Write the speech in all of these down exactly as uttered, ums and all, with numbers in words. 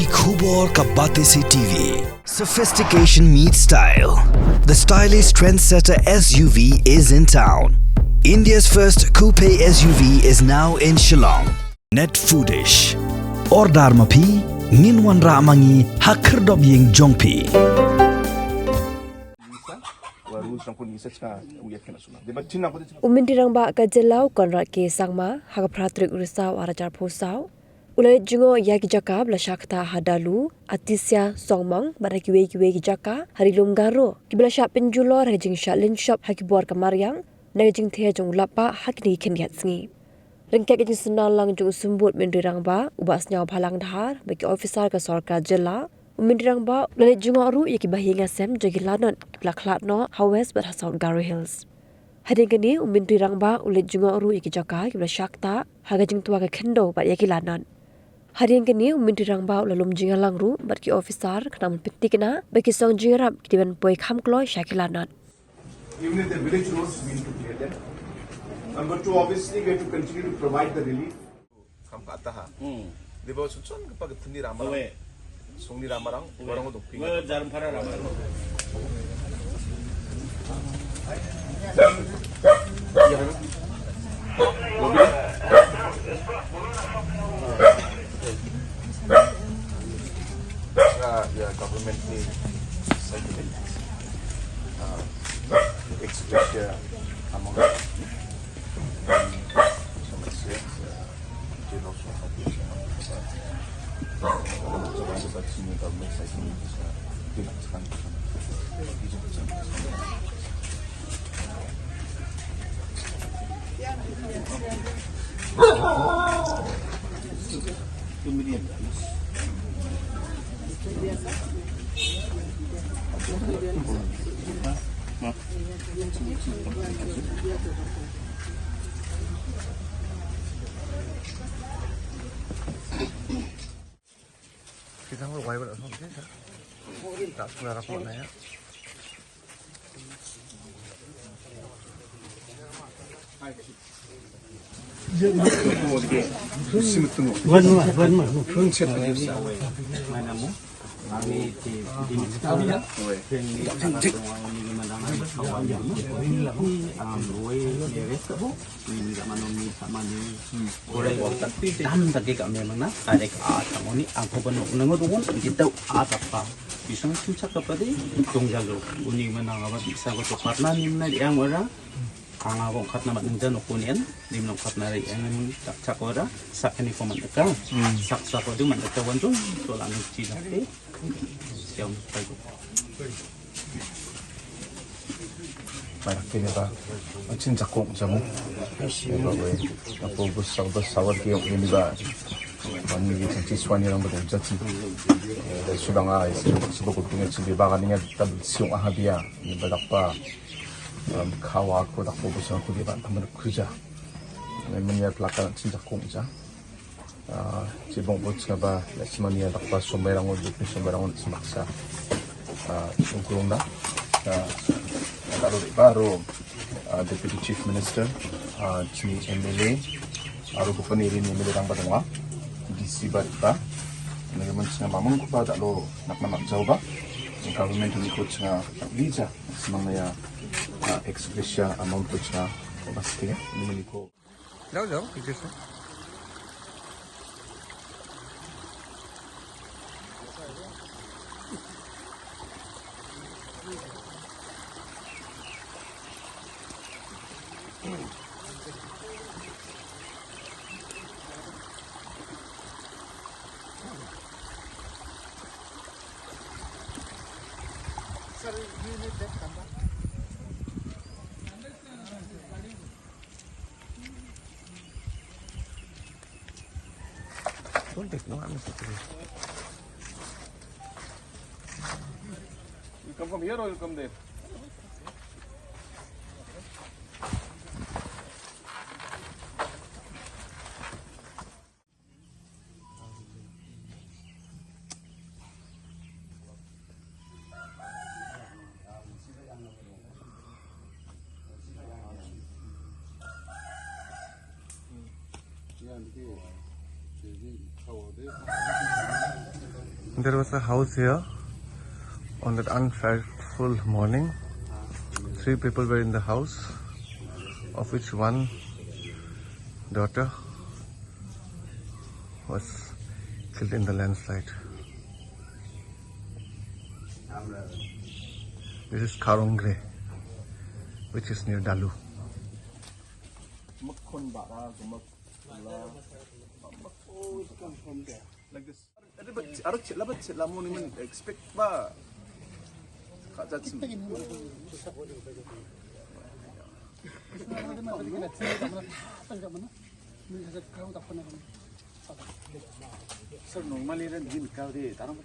Khubor ka Batesi T V. Sophistication meets style. The stylish trendsetter S U V is in town. India's first coupe S U V is now in Shillong. Net Foodish. Order ma phi, ngin wanrah ma ngi ha khyrdop ïing jong phi. U Minti Rangbah ka jylla u Conrad K Sangma ha ka phra tarik u Risaw ar hajar phew saw u la leit jngoh ïa ki jaka ba la shah ktah ha Dalu, Atisia, Songmang bad ha kiwei kiwei ki jaka ha Ri Lum Garo kiba la shah pynjulor ha ka jingshah lynshop ha ki bor ka mariang na ka jingther jong u lapbah ha kine ki khyndiat sngi. Ryngkat ka jingsngew lang jong u Symbud Myntri Rangbah u Bah Sniawbhalang Dhar bad ki officer ka sorkar jylla, u Myntri Rangbah u la leit jngoh ruh ïa ki bahaïing hasem jong ki lanot kiba la khlad noh ha West bad ha South Garo Hills. Hadien kane u Myntri Rangbah u leit jngoh ruh ïa ki jaka kiba la shah ktah ha ka jingtwa ka khyndew bad ïa ki lanot. Hadien kane u Myntri Rangbah u la lum jingïalang ruh bad ki officer khnang ban pynthikna ba ki song jingïarap ki dei ban poi kham kloi sha ki lanot. Even if the village roads, we need to clear them. Number two, obviously, we have to continue to provide the relief. Kam ka·ataha. Hmm. Deba suchon gipa gittimni ramarang, owe, songni ramarang, owe, uarang dongpeng. Owe, jarum para ramarang. Ya, ya, government ni side ni, ah, ex gratia amount. Dam dake ka·mimangna direct a·samoni angkoba nokningo dongon, gitao a·dapa. Bisong chimchakgipade dongjalo. Uni gimin angaba bi·sako jokatna nimna re·angara. Angaba ong·katna man·ningja nokonian, nimna ong·katna re·angani dakchakora, sakgniko man·nika. Hmm. Saksakode man·nika wanjong, tolani chi dakte. Siam paigo. Barakkeneba, an·ching jakko ong·jamo. Eba gue, apo bus, bus sawar ke ong·eniba. Ani ge changchi suanirangba dongjachi. Eh, sudanga, isi, sibo kutunga chimbe baganina ta bilsi ong·aha bia. Eba dakba, em, kawa ko dakbo busangko deba taman kuja. Memang ia pelakan an·ching jakko ong·ja. Ah, chibong·bo chingaba, na·simani ia dakgipa somoirango, dukni somoirango na·sim baksa, ah, songkurongna, ah, aro re·baa aro, ah, Deputy Chief Minister, ah, chini M L A, aro gipin area-ni M L A-rangba donga, D C ba re·baa, uni gimin chinga mamingkoba dal·o nakna man·jaoba, government-oniko chinga dal·beja, na·simangna ia, ah, ex gratia amount-ko chinga, basitenga, uni giminko. Jauh, jauh, picture se. Sir, you need that camera? Don't take, no, I'm not taking. You come from here or you come there? There was a house here on that unfaithful morning. Three people were in the house, of which one daughter was killed in the landslide. This is Kharongre, which is near Dalu. Like this. Aro chel·aba chel·amo nimin expect ba ka·jachim. Sir, normally ran din kau de tarang.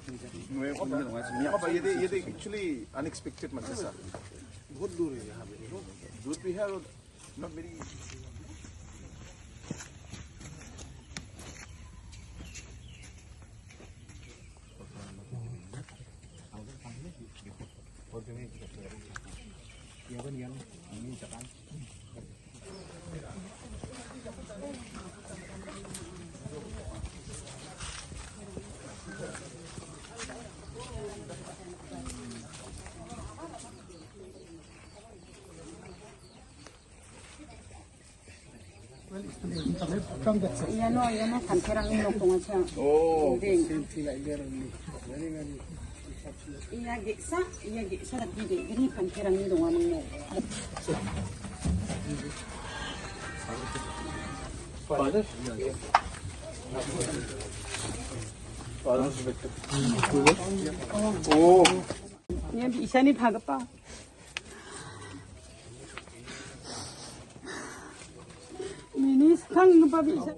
Apa ye de, ye de actually unexpected man sa. बहुत दूर है यहाँ पे। दूर भी है और not very Iano, iano panterangni nok dongacha. Oh. Ding. Ia ge·sa, ia ge·sa dake de·gni panterangni dongaming nok. Oh. Ia bi·sani pagipa. Mini skanggipa bi·sa.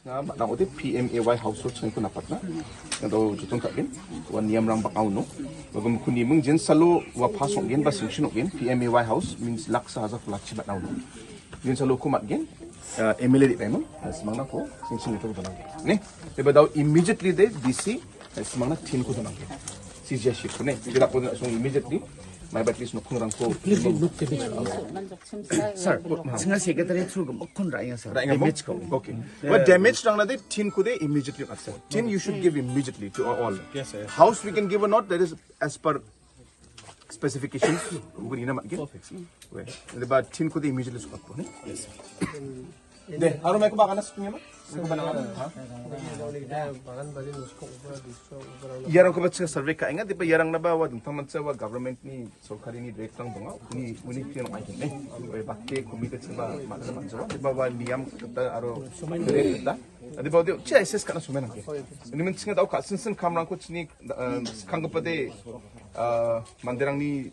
Nga matang ode P M A Y household chengko napatna. Nga do jutong kagen. Wan niam rang bak auno. Bagam kuni mung jen salo wa pasong gen ba singsin gen. P M A Y house means laksa hajar pulachi bat auno. Jen salo ko mat gen. Uh, M L A di paimang. Semang na ko singsin itu ko nang. Ne. Eba dau immediately de D C Semangna tin ko donang. C G I shift ne. Tidak ko song immediately. My bad please nokong rangko. Please look at it. Sir, singa secretary through ko kon ra ya sir. Right, damage ko. Okay. What damage rang na de tin ko de immediately. Tin you should give immediately to all. Yes, sir. House we can give or not, that is as per specifications. Uguri na mat ge. Perfect. Weh. Ba tin ko de immediately sukap ko ne. Yes. De, aro meko bagana suknya ma? Meko bagana. Ha? Iarang ko bacha survey ka inga, de ba iarang na ba wa dungtang mancha wa government ni sorkari ni direct tang donga, uni, uni tiang ai ne. Weh, batte komite chaba mancha mancha wa, de ba wa niam kita aro direct kita. De ba de cha assess kana sumen angke. Ini men chinga dau ka sin sin kamrang ko chini, eh, kangkapa de, eh, manderang ni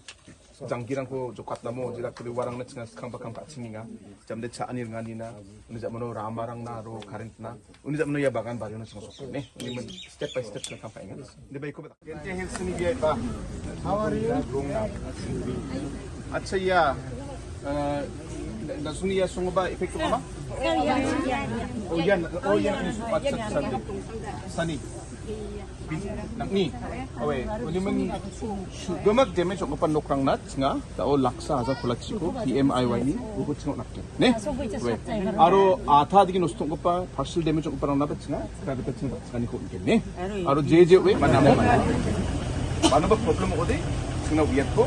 Janggirangko jokatnamo, jila kuli warangna chinga skang bakang ka·chingenga. Jamde cha·ani ringanina, uni jamano ramarangna aro current-na, uni jamano ia bagan bariona chinga sokne. Uni men step by step chinga kam ka·enga. Uni ba iko ba. Gente Hills ni biai ba. How are you? Acha ia, eh, da suni ia songo ba effect ko ba? Oh, ia, oh, ia, acha, acha. Sani. Nangni, awe, uni men domak damage ong·gipa nokrangna chinga, dao laksa hajar kolachiko P M A Y ni uko chingok nakke. Ne? Awe, aro atha digi nosto ong·gipa partial damage ong·gipa rangna ba chinga, kra gita chingba chingani ko ong·gen ne? Aro je je we, mana mo mana. Mano ba problem ong·ode, chingna uiatko,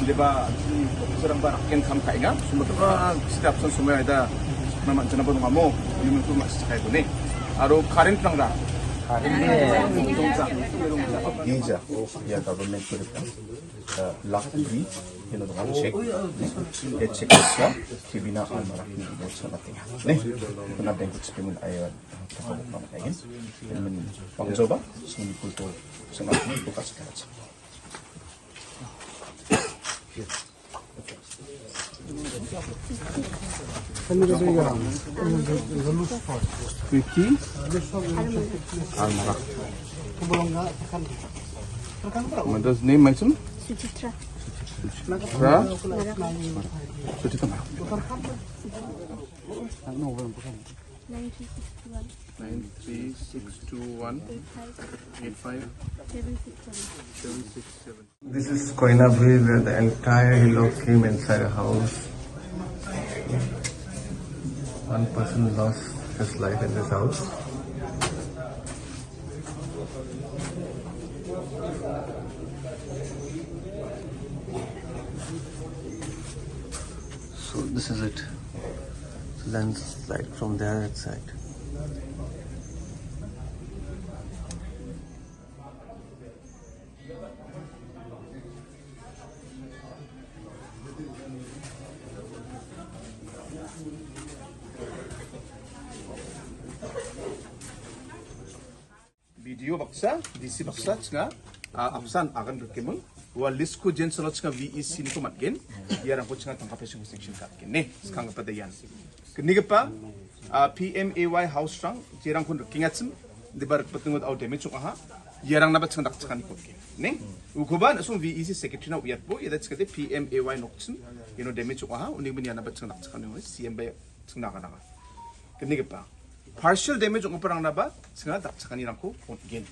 inde ba, chini officer rangba rakken kam ka·enga, sumba ba, sida apsan somoi aida, na manchana ba nongamo, uni men ko ma·sikaiko ne? Aro current rangra. Gija, oh, ia government ko rikna. Lak bri, ino dongan check. E check sa, kibina almarak ni ibo sa nating. Ne, kuna bank statement ayah, pangjoba, sini kulto, sini kulto kasih. Ricky? Almarak. Mother's name, Maisun? Suchitra. Suchitra. Mara. Suchitra Mara. Nine three six two one eight five seven six seven. This is Koinabri, where the entire Hilok came inside a house. One person lost his life in this house. So this is it. Landslide from there side. B D O baksa, D C baksa, chinga, ah, apsan agan rikemung. Ua list ko jen solo chinga V E C ni ko matgen. Iarangko chinga tangka pesing ko sanction katgen. Ne, skang apa dayan. Kenigipa, ah, P M A Y house rang, jerang kon rikengachim. Dibar petungut au damage ong aha. Iarang naba chinga dakchakan ko gen. Ne, ukoba nasung V E C secretary na uyat bo, iada chikade P M A Y nokchim. Ino damage ong aha, uni men iana ba chinga dakchakan ko C M ba chinga naga naga. Kenigipa. Partial damage ong·giparangna ba, chinga dakchakanirangko on·gen.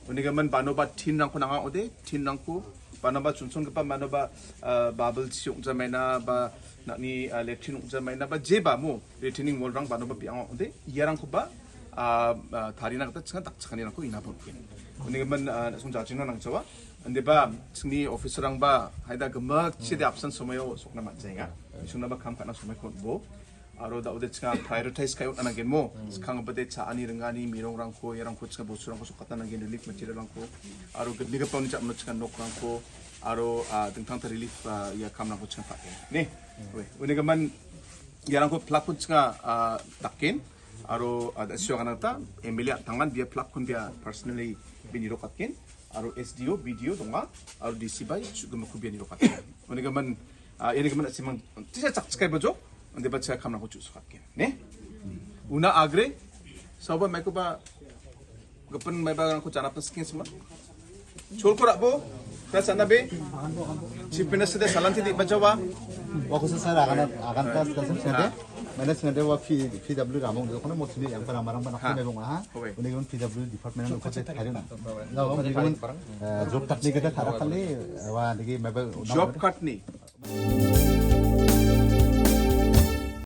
Unigimin banoba tin rangko nanga ong·ode, tin rangko, banoba chonsongipa, banoba, ah, babel chi ong·jamaina, ba nang·ni, ah, latrine ong·jamaina, ba jeba mo, retaining wall rang banoba biang ong·ode, iarangkoba, ah, ah, tarina gita chinga dakchakanirangko inaba on·gen. Unigimin, ah, na·song jajingna nangjawa. Indiba, chingni officer rangba, haida gimik chide apsan somaio sokna man·jaenga. Isungnaba kam ka·na somaiko on·bo. Aro da·ode chinga prioritize ka·e on·na nanggen mo. Skang bade cha·ani ringani mirong rangko, iarangko chinga bostu rangko sokatna nanggen relief material rangko. Aro gnigipa uni ja·mano chinga nok rangko, aro, ah, dingtang ta relief, ah, ia kam rangko chinga ka·gen. Ne? Ue, unigimin iarangko plak pun chinga, ah, dakgen. Aro, ah, da·sio agana ta M L A tangan bia plak pun bia personally bini rokatgen. Aro S D O, B D O donga. Aro D C bai chu gimikko bia ni rokatgen. Unigimin, ah, ianigimin asimang tisa chakchikai bajok. Ande ba cha kam rangko chu sokatgen. Ne? Una agre. Sauba maiko ba gapin maiba rangko janapna skin sima. Chol ko rabo, ka sana be. Chief Minister de salanti di bajawa. Wa ko sa agan agan ta sa sa de. Mana sa de wa P W ramong de kono mo sini yang para marang bana ko mebong ha. Uni gun P W department ko te thari na. Na wa uni gun job card ni kita thara kali wa digi mebel. Job card ni.